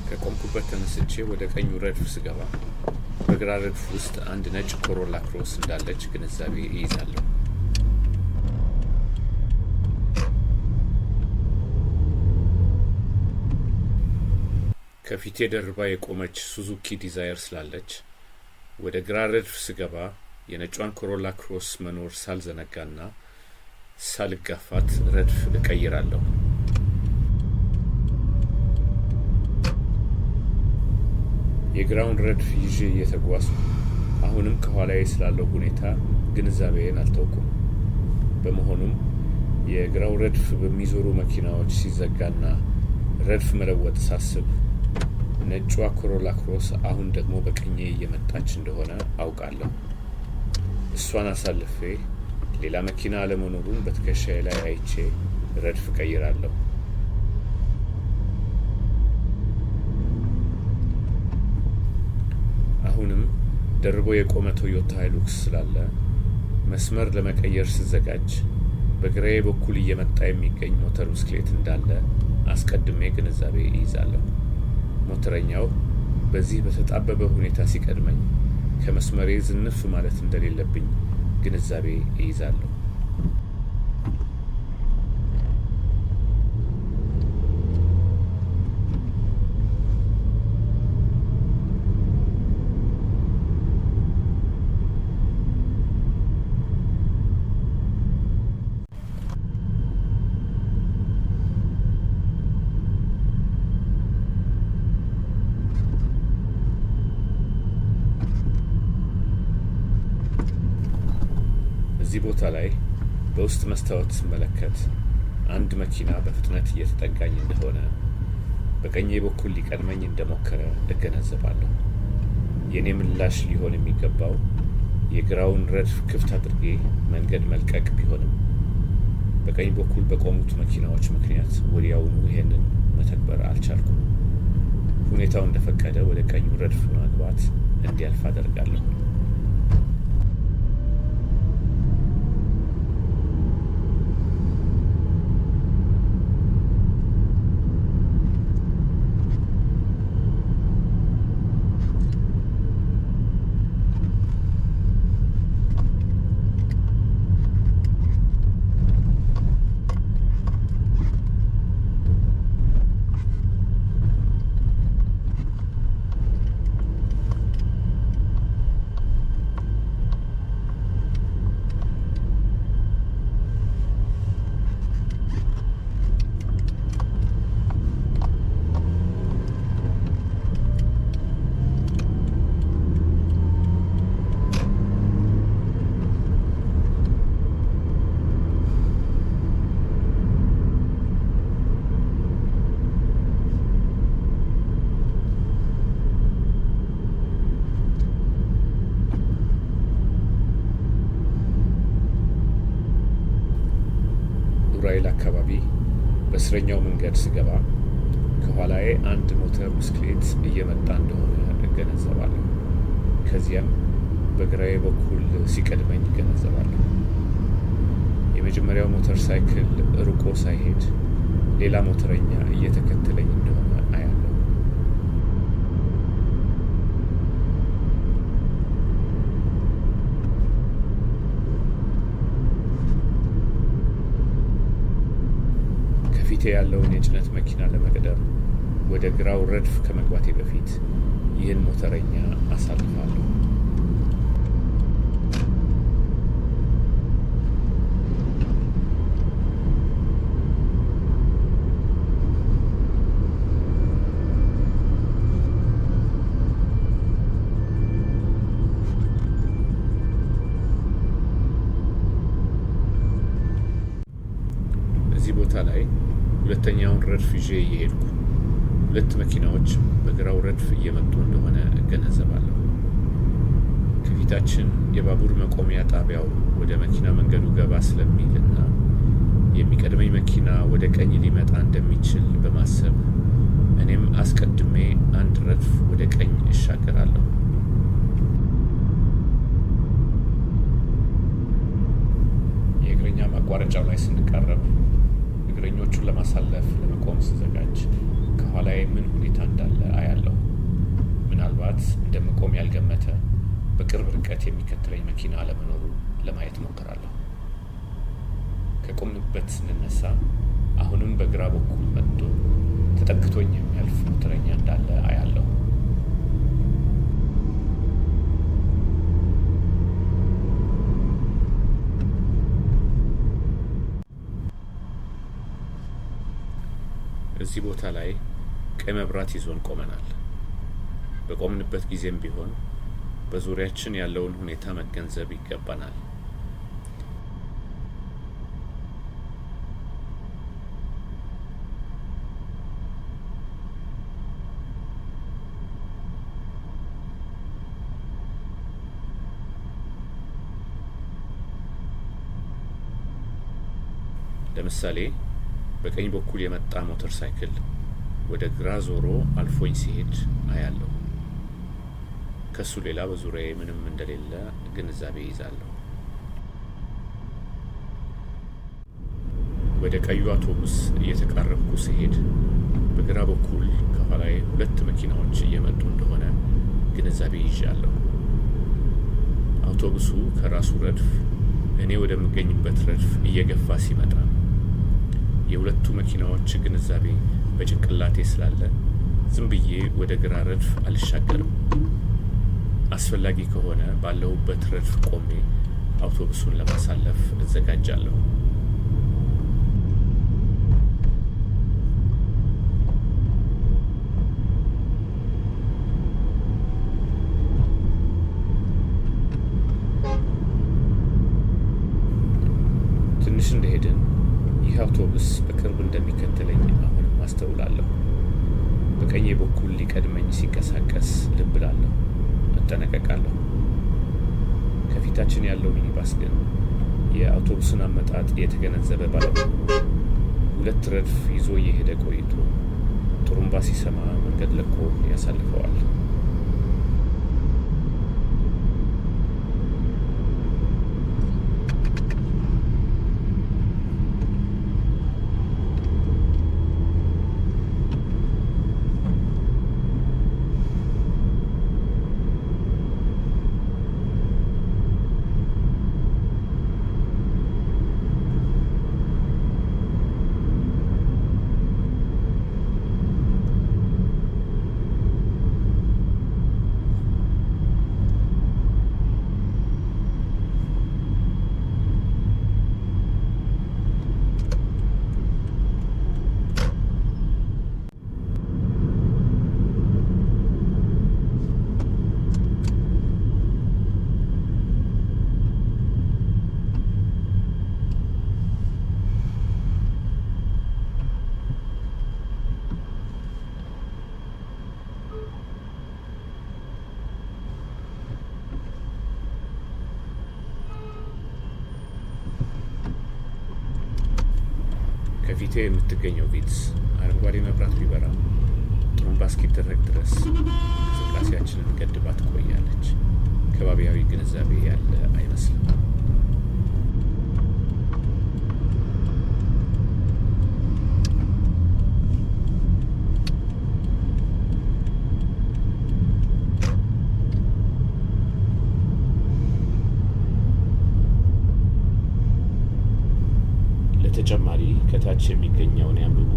ከቆምኩበት ተነስቼ ወደ ቀኙ ረድፍ ስገባ በግራ ረድፍ ውስጥ አንድ ነጭ ኮሮላ ክሮስ እንዳለች ግንዛቤ እይዛለሁ። ከፊቴ ደርባ የቆመች ሱዙኪ ዲዛየር ስላለች ወደ ግራ ረድፍ ስገባ የነጯን ኮሮላ ክሮስ መኖር ሳልዘነጋና ሳልጋፋት ረድፍ እቀይራለሁ። የግራውን ረድፍ ይዤ እየተጓዝኩ አሁንም ከኋላዬ ስላለው ሁኔታ ግንዛቤዬን አልተውኩም። በመሆኑም የግራው ረድፍ በሚዞሩ መኪናዎች ሲዘጋና ረድፍ መለወጥ ሳስብ ነጯ ኮሮላ ክሮስ አሁን ደግሞ በቀኜ እየመጣች እንደሆነ አውቃለሁ። እሷን አሳልፌ ሌላ መኪና አለመኖሩን በትከሻዬ ላይ አይቼ ረድፍ እቀይራለሁ። አሁንም ደርቦ የቆመ ቶዮታ ሃይሉክስ ስላለ መስመር ለመቀየር ስዘጋጅ በግራዬ በኩል እየመጣ የሚገኝ ሞተር ብስክሌት እንዳለ አስቀድሜ ግንዛቤ እይዛለሁ። ሞተረኛው በዚህ በተጣበበ ሁኔታ ሲቀድመኝ ከመስመሬ ዝንፍ ማለት እንደሌለብኝ ግንዛቤ እይዛለሁ። እዚህ ቦታ ላይ በውስጥ መስታወት ስመለከት አንድ መኪና በፍጥነት እየተጠጋኝ እንደሆነ፣ በቀኜ በኩል ሊቀድመኝ እንደሞከረ እገነዘባለሁ። የእኔ ምላሽ ሊሆን የሚገባው የግራውን ረድፍ ክፍት አድርጌ መንገድ መልቀቅ ቢሆንም በቀኝ በኩል በቆሙት መኪናዎች ምክንያት ወዲያውኑ ይሄንን መተግበር አልቻልኩም። ሁኔታው እንደፈቀደ ወደ ቀኙ ረድፍ በመግባት እንዲያልፍ አደርጋለሁ። ዑራኤል አካባቢ በእስረኛው መንገድ ስገባ ከኋላዬ አንድ ሞተር ብስክሌት እየመጣ እንደሆነ እገነዘባለሁ። ከዚያም በግራዬ በኩል ሲቀድመኝ እገነዘባለሁ። የመጀመሪያው ሞተር ሳይክል ርቆ ሳይሄድ ሌላ ሞተረኛ እየተከተለኝ እንደሆነ አያለሁ። ከፊቴ ያለውን የጭነት መኪና ለመቅደም ወደ ግራው ረድፍ ከመግባቴ በፊት ይህን ሞተረኛ አሳልፋለሁ። እዚህ ቦታ ላይ ሁለተኛውን ረድፍ ይዤ እየሄድኩ ሁለት መኪናዎች በግራው ረድፍ እየመጡ እንደሆነ እገነዘባለሁ። ከፊታችን የባቡር መቆሚያ ጣቢያው ወደ መኪና መንገዱ ገባ ስለሚልና የሚቀድመኝ መኪና ወደ ቀኝ ሊመጣ እንደሚችል በማሰብ እኔም አስቀድሜ አንድ ረድፍ ወደ ቀኝ እሻገራለሁ። የእግረኛ ማቋረጫው ላይ ስንቃረብ እግረኞቹን ለማሳለፍ ለመቆም ስዘጋጅ ከኋላዬ ምን ሁኔታ እንዳለ አያለሁ። ምናልባት እንደምቆም ያልገመተ በቅርብ ርቀት የሚከተለኝ መኪና አለመኖሩን ለማየት እሞክራለሁ። ከቆምንበት ስንነሳ አሁንም በግራ በኩል መጥቶ ተጠግቶኝ የሚያልፍ ሞተረኛ እንዳለ አያለሁ። እዚህ ቦታ ላይ ቀይ መብራት ይዞን ቆመናል። በቆምንበት ጊዜም ቢሆን በዙሪያችን ያለውን ሁኔታ መገንዘብ ይገባናል። ለምሳሌ በቀኝ በኩል የመጣ ሞተር ሳይክል ወደ ግራ ዞሮ አልፎኝ ሲሄድ አያለሁ። ከሱ ሌላ በዙሪያዬ ምንም እንደሌለ ግንዛቤ እይዛለሁ። ወደ ቀዩ አውቶቡስ እየተቃረብኩ ስሄድ በግራ በኩል ከኋላዬ ሁለት መኪናዎች እየመጡ እንደሆነ ግንዛቤ ይዣለሁ። አውቶቡሱ ከራሱ ረድፍ እኔ ወደምገኝበት ረድፍ እየገፋ ሲመጣ የሁለቱ መኪናዎች ግንዛቤ በጭንቅላቴ ስላለ ዝም ብዬ ወደ ግራ ረድፍ አልሻገርም። አስፈላጊ ከሆነ ባለሁበት ረድፍ ቆሜ አውቶቡሱን ለማሳለፍ እዘጋጃለሁ። ትንሽ እንደሄድን ይህ አውቶቡስ በቅርብ እንደሚከተለኝ አሁንም አስተውላለሁ። በቀኜ በኩል ሊቀድመኝ ሲንቀሳቀስ ልብ እላለሁ፣ እጠነቀቃለሁ። ከፊታችን ያለው ሚኒባስ ግን የአውቶቡስን አመጣጥ የተገነዘበ ባለመሆኑ ሁለት ረድፍ ይዞ እየሄደ ቆይቶ ጥሩምባ ሲሰማ መንገድ ለቆ ያሳልፈዋል። ከፊቴ የምትገኘው ቪትስ አረንጓዴ መብራት ቢበራ ጥሩምባ እስኪደረግ ድረስ እንቅስቃሴያችንን ገድባ ትቆያለች። ከባቢያዊ ግንዛቤ ያለ አይመስልም። ለተጨማሪ ከታች የሚገኘውን ያንብቡ።